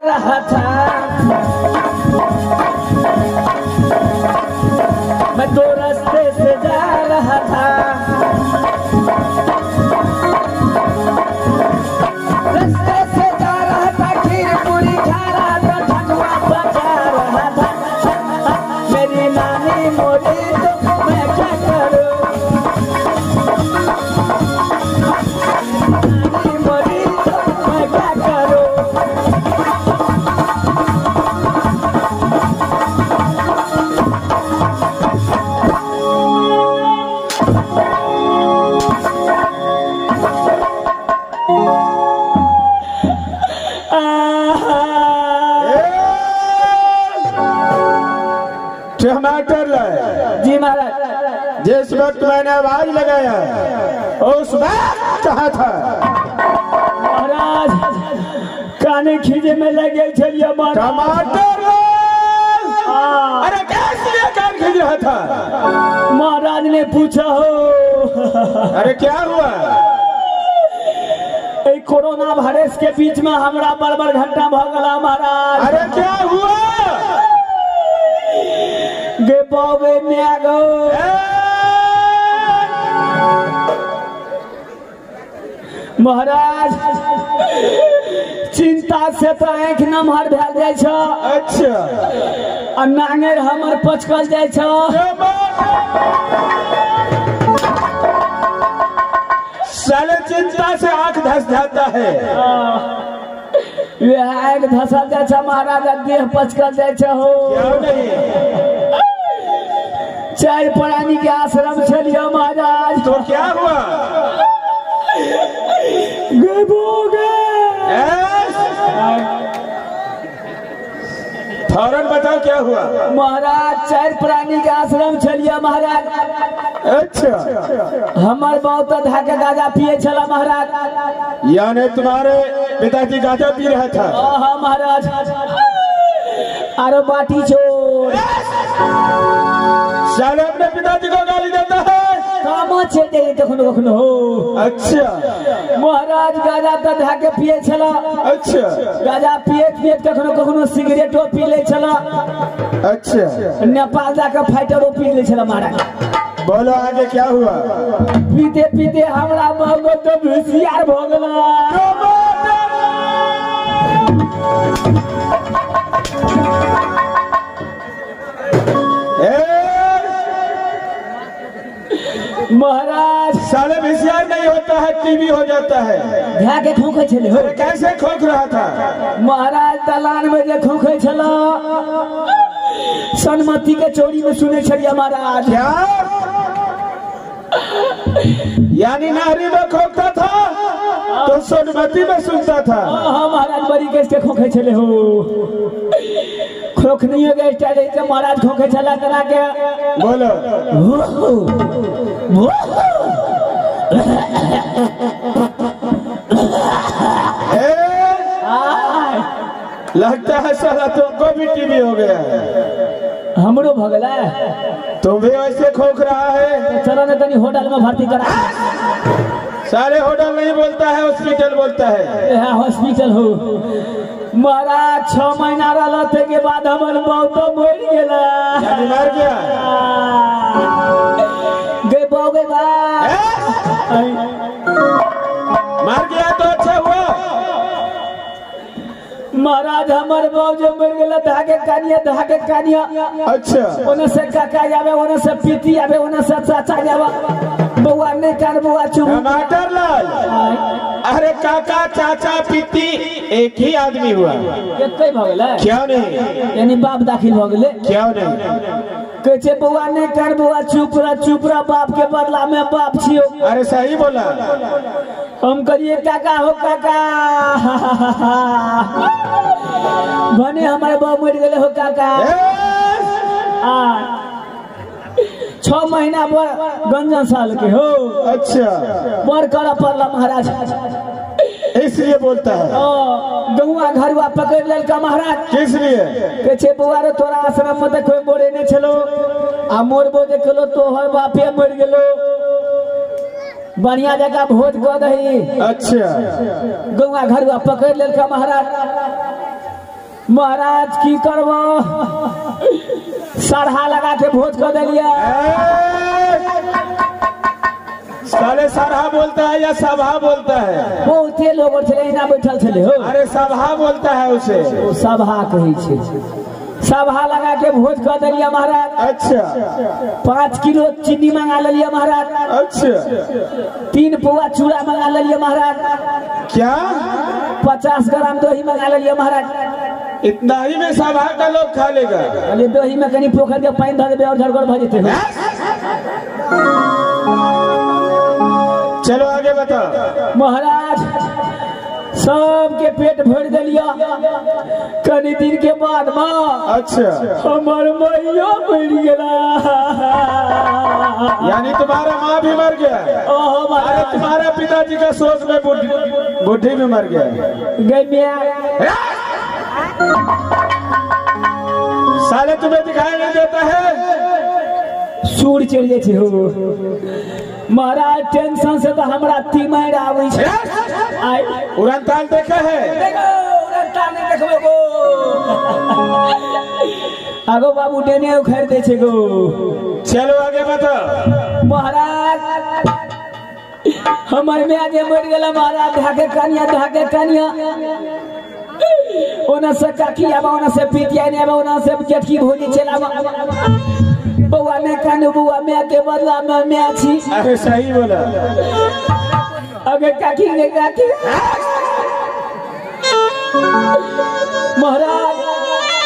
रहा था, मैं तो रास्ते से जा रहा था, रास्ते से जा रहा था, खीर पूरी खा रहा था, ठकुआ पका रहा था। मेरी नानी मोरी तो मैं क्या करूं, नानी मोरी तो मैं क्या करूं। टमाटर लाए जी महाराज। जिस वक्त मैंने आवाज लगाया उस वक्त कहा था महाराज, काने खींचे में लगे चलिए टमाटर। अरे कैसे कान खींच रहा था? महाराज ने पूछा हो। अरे क्या हुआ? कोरोना वायरस के बीच में हमरा बड़ घंटा भ गला महाराज। अरे क्या हुआ? गे बाबे म्या गो। महाराज चिंता से तो आँख नमहर भेल जाइ छ। अच्छा। आ नांगेर हमर पचकल जाइ छ। साले चिंता से आंख धस जाता है। वह आँख धसल जाइ छ महाराज, देह पचकल जाइ छ हो। क्यों नहीं? चार प्राणी के आश्रम छलिए महाराज। तो क्या हुआ? फौरन बताओ क्या हुआ? महाराज चार प्राणी के आश्रम छलिए महाराज। अच्छा। हमर बहुत धाके गाजा पिए छला महाराज। यानी तुम्हारे पिताजी गाजा पी रहा था? हाँ महाराज। अरे बाटी चोर। साले अपने पिताजी को गाली देता है। कामा छेड़ दे कखनो कखनो हो। अच्छा। महाराज गाजा त धाके पिए छला। अच्छा। गाजा पिए पिए कखनो कखनो सिगरेटो पी ले छला। अच्छा। नेपाल जाके फाइटरो पी ले छला महाराज। बोलो आगे क्या हुआ? पीते पीते हमरा बाबू तो होशियार भ गेला। महाराज साले होशियार नहीं होता है, टीवी हो जाता है। धाके खोखे छले हो। कैसे खोख रहा था? महाराज दलान में जे खोखे छला सनमती के चोरी में सुने छलिए महाराज। क्या? यानी नाहरी में खोखता था तो सोनमती में सुनता था। हाँ महाराज बड़ी गैस के खोखे छले हो। खोखनी गैस के महाराज खोखे छला करा के। बोलो। लगता है साला तुमको भी टीवी हो गया है। हमरो भ गेलै। तुम भी वैसे खोख रहा है। चलो ने तनी होटल में भर्ती करा। सारे होटल नहीं बोलता है, हॉस्पिटल बोलता है। हाँ हॉस्पिटल हो। महाराज 6 महीना रहल के बाद हमर बहुत मर गेला। मर गया? गे बो गे बा। मर गया तो अच्छा हुआ। महाराज हमर बाबू जो मर गेला धाके कानिया धाके कानिया। अच्छा। ओने से काका आवे, ओने से पीती आवे, ओने से चाचा आवे। बउआ नहीं कान बउआ चुप। टमाटर लाल। अरे काका चाचा पीती एक ही आदमी हुआ। एक ही भ गेलै। क्यों नहीं? यानी बाप दाखिल भ गेलै। क्यों नहीं? कहै छै बउआ नहीं कान बउआ चुप रह चुप रह, बाप के बदला में बाप छियो। अरे सही बोला। हम करिए काका हो काका, भने हमारे बाप मर गेले हो काका। 6 महीना पर गंजन साल के हो। अच्छा। बड़ कर पड़ला महाराज। इसलिए बोलता है। गौआ घरुआ पकड़ लेलका महाराज। किस लिए? कहै छै बौआ रे तोरा आश्रम में देखो मोरे नहीं छलो, आ मोरबो देखलो तोहर बापे मर गेलो। बढ़िया जगह भोज कऽ दही। अच्छा। गौआ घरुआ पकड़ लेलका महाराज। महाराज की करबो, सरहा लगा के भोज कर दिलिया। साले सरहा बोलता है या सभा बोलता है? बहुते लोग छले इना बैठल छले हो। अरे सभा बोलता है उसे, ओ सभा कहै छै। सभा लगा के भोज कर दिलिया महाराज। अच्छा। 5 किलो चीनी मंगा लिया महाराज। अच्छा। 3 पौआ चूड़ा मंगा लिया महाराज। क्या? 50 ग्राम दही मंगा लिया महाराज। इतना ही में सभा का लोग खा लेगा? अरे दही में कहीं पोखर के पानी धर देबे और झरगर भ जेतै। चलो आगे बताओ। महाराज सबके पेट भर दिलिया। कनी दिन के बाद माँ, अच्छा, हमर मैया मर गेला। यानी तुम्हारा माँ भी मर गया? ओहो महाराज। अरे तुम्हारा पिताजी का सोच में बुढ़ी भी मर गया। गई मियां। साले तुम्हें दिखाई नहीं देता है? सूर चढ़ जाए हो महाराज। टेंशन से तो हमरा तीमार आबै छै। उड़नताल देखे है? देखो उड़नताल नहीं देखबो गो। आगो बाबू डेने उखाड़ दे छै गो। चलो आगे बताओ। महाराज हमर माय जे मरि गेला महाराज, धाके कनिया धाके कनिया, ओना से काकी आबा, ओना से पितिया ने आबा, ओना से जेठकी भौजी चल आबा। बउआ ने कानू, बउआ माय के बदला में माय छी। अरे सही बोला। अगे काकी ने काकी। महाराज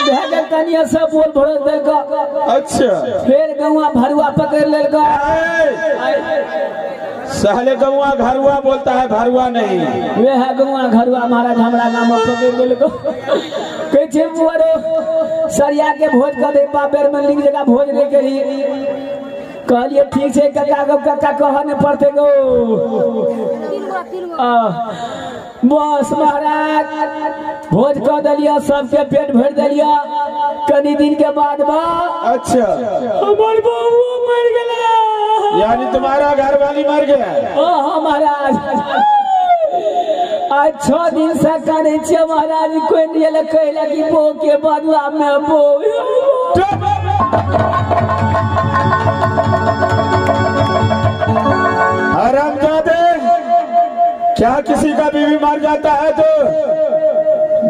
धाके कनिया सब बोल भरोस देलक। अच्छा। फिर गौआ भरुआ पकड़ लेलक। सहले गौआ घरुआ बोलता है, भरुआ नहीं। वह गौआ घरुआ महाराज हमरा गाम में पकड़ लेलक। कहै छै बुआ रो सरिया के भोज कर दे, बाप बेर में लिख जगह भोज नहीं करी। कहलिए ठीक छै काका गो, काका कह नहीं पड़ते गो। बस महाराज भोज कर दिलिया, सबके पेट भर दिलिया। कनी दिन के बाद बा, अच्छा, हमर बउआ मर गेला। यानी तुम्हारा घर वाली मर गया? ओहो महाराज आज 6 दिन से करै छियै महाराज, कोई नहीं एलै कहला कि बो के बदला में बो। हरामजादे, क्या किसी का बीवी मर जाता है तो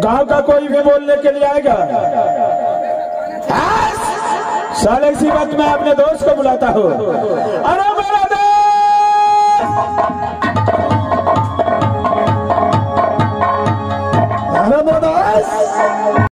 गांव का कोई भी बोलने के लिए आएगा? साले इसी वक्त मैं अपने दोस्त को बुलाता हूँ। अरे मेरा दोस्त, अरे मेरा दोस्त।